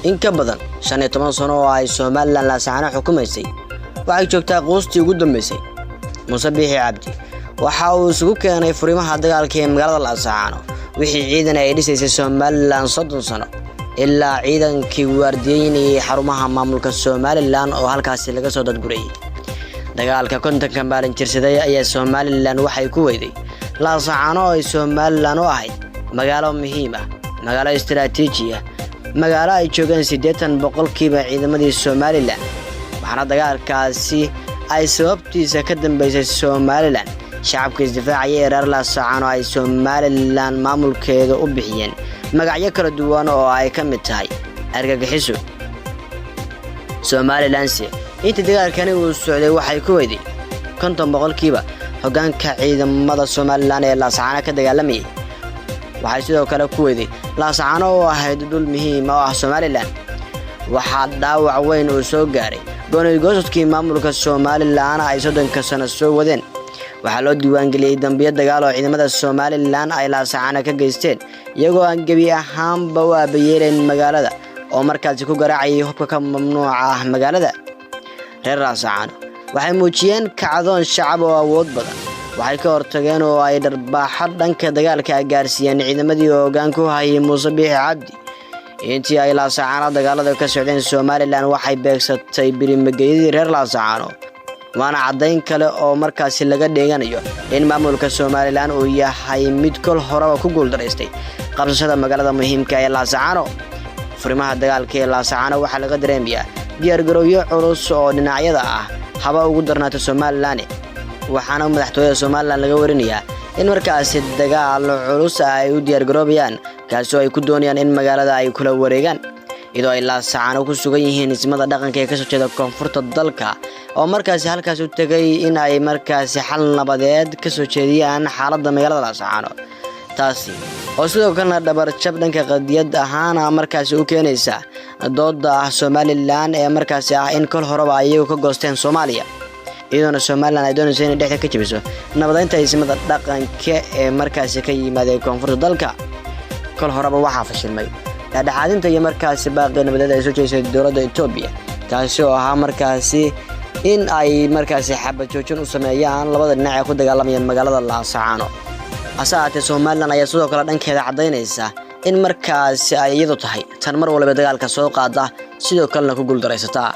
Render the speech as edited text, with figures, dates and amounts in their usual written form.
In ka badan 15 sano oo ay Somalilan Laasacaano xukumaysay, waxay joogtaa quustii ugu dambaysay. Muuse Biixi Cabdi waxa uu isugu keenay furimaha dagaalka ee magaalada Laasacaano wixii ciidan ay dhisaysay Somalilan 30 sano, ilaa ciidankii waardiyeynayay xarumaha maamulka Somalilan oo halkaasi laga soo dadgurayay. Dagaalka 50-ka maalin jirsaday ayaa Somalilan waxay ku weyday Laasacaano oo ay Somalilan u ahayd magaalo muhiim ah, magaalo istaraatiiji ah, magaalo ay joogeen 80% ciidamadii Somalilan. Waxaana dagaalkaasi ay sababtiisa ka dambeysay Somalilan. Shacabka isdifaacaya ee reer Laasacaano ay Somalilan maamulkeeda u bixiyeen magacyo kala duwan oo ay ka mid tahay argagixiso. Somalilanse intii dagaalkani uu socday waxay ku weyday 50% hoggaanka ciidamada Somalilan ee Laasacaano ka dagaalamayay. Waxay sidoo kale ku weyday Laasacaano oo ahayd dhul muhiim oo ah Somalilan. Waxaa dhaawac weyn uu soo gaaray goonigoosodkii maamulka Somalilan ay 30-ka sano soo wadeen. Waxaa loo diiwaangeliyey dambiyo dagaal oo ciidamada Somalilan ay Laasacaano ka geysteen, iyagoo aan gebi ahaanba u aabayeelayn magaalada oo markaasi ku garaacayay hubka ka mamnuuca ah magaalada. Reer Laasacaano waxay muujiyeen kacdoon shacab oo awood badan. Waxay ka hortageen oo ay dharbaaxo dhanka dagaalka gaarsiiyeen ciidamadii oo hoggaan ku hayay Muuse Biixi Cabdi. Intii ay Laasacaano dagaalada ka socdeen, Somalilan waxay beegsatay birimageyadii reer Laasacaano, waana caddayn kale oo markaasi laga dheeganayo in maamulka Somalilan uu yahay mid kol horeba ku guuldaraystay qabsashada magaalada muhiimka ee Laasacaano. Furimaha dagaalka ee Laasacaano waxaa laga dareemayaa diyaargarowyo culus oo dhinacyada ah, haba ugu darnaata Somalilan. Waxaana madaxtooyada Somalilan laga warinayaa in markaasi dagaal culus ay u diyaargaroobayaan, kaasoo ay ku doonayaan in magaalada ay kula wareegaan, iyadoo ay Laasacaano ku sugan yihiin ismada dhaqanka ee kasoo jeeda koonfurta dalka oo markaasi halkaas u tegay in ay markaasi xal nabadeed kasoo jeediyaan xaaladda magaalada Laasacaano, taasi oo sidoo kalena dhabarjab dhanka qadiyad ahaana markaasi u keenaysa dooda ah Somalilan ee markaasi ah in kol horeba ayagu ka goosteen Soomaaliya, iyadoona Somalilan ay doonayso inay dhexda ka jebiso nabadeynta ismada dhaqanka ee markaasi ka yimaadeen koonfurta dalka. Kol horeba waxaa fashilmay dhexdhexaadinta iyo markaasi baaqii nabadeed ay soo jeesay dowladda Etoobiya, kaasi oo ahaa markaasi in ay markaasi xabad joojin u sameeyaan labada dhinac ee ku dagaalamaya magaalada Laasacaano. Hase ahaatee, Somalilan ayaa sidoo kale dhankeeda caddaynaysa in markaasi ay iyadu tahay tan mar waliba dagaalka soo qaada, sidoo kalena ku guuldaraysataa.